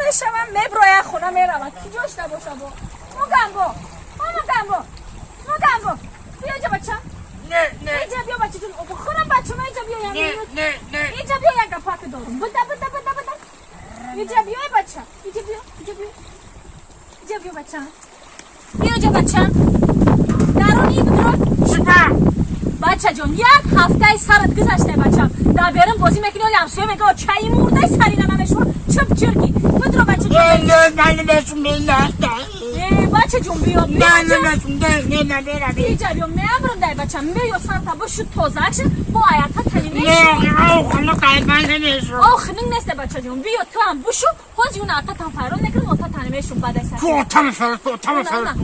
Мешавам, меброя, хона меравад. Ки ҷошта боша бо Мугамбо, о Мугамбо, Мугамбо, биё инҷа, бача. Не, не. Инҷа биё, бачаҷон, хӯрам, бачама, инҷа биё. Не, не, не. Инҷа биё, як гапак дорум. Буда, буда, буда, буда, инҷа биё, бача, инҷа биё, инҷа биё, инҷа биё, бача, биё инҷа, бача, даруни бидро. Шипа. Бачаҷон, як ҳафтаи сарат гузашта, бачам, дар берун бозӣ мекунӣ, оли ҳамсоя мега: «Чаи мурдай сарина намешува, чуп чирки бидро, бачаҷон.» Не, не, ман намешум, не, не. Э, бачаҷон, биё. Не. Биё. Намешум, не, не, намеравӣ. Иҷа биё, меамрам дай, бачам, биё, сарта башу, тоза ша, бо аята тани Не. мешу. Ау, хунук, ман намешум. О, хунук нест, бачаҷон, биё, ту ҳам бушу, ҳози юна ататан файрон мекунам, отатани мешум баъдай сар. Ку отама фарст, отама фарст.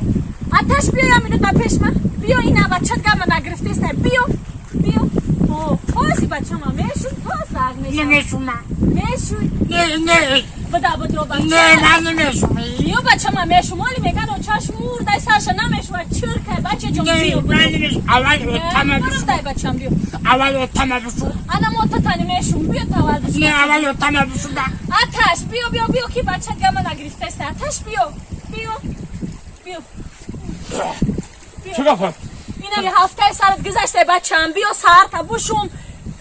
Аташ, биё, минут ба пеш ма биё, ина бачат гама нагирифтеста, биё, биё. О, ҳози бачама мешу, тоза меша. Намешум ман. Мешуй. Не, не. Буда, будро, Не. бача. Ман намешум. Биё, бачама, мешум, оли меган: «Очаш мурдай, сарша намешува, чиркай». Бачаҷон, Не. биё. Ман намешум, аввал отама бишу. Дай, бачам, биё. Аввал отама бишу. Ана мотатани мешум, биё, тавал бишу. Не, аввал отама бишу да. Аташ, биё, биё, биё, ки бачат гама нагирифтеста. Аташ, биё, биё, биё. Чӣ гапа? Инами ҳафтаи сарат гузашта, бачам, биё, сарта бушум,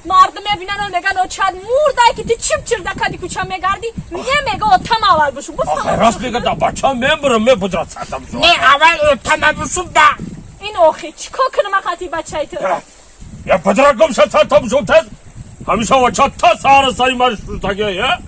мардум мебинан, меган: «Очат мурдай, ки ти чип чирда кади кӯча мегарди». Не, мега: «Отам аввал бушу». Ахай, рост мега, да, бачам, мебурам, мебудрат, сартам шу. Не, аввал отама бишу да. Ин охи чӣ кор кунам ахати бачаи ту? Я падра, гум ша, сартам шу, тез. Ҳамеша вача та саҳара сари ман шутаге, я.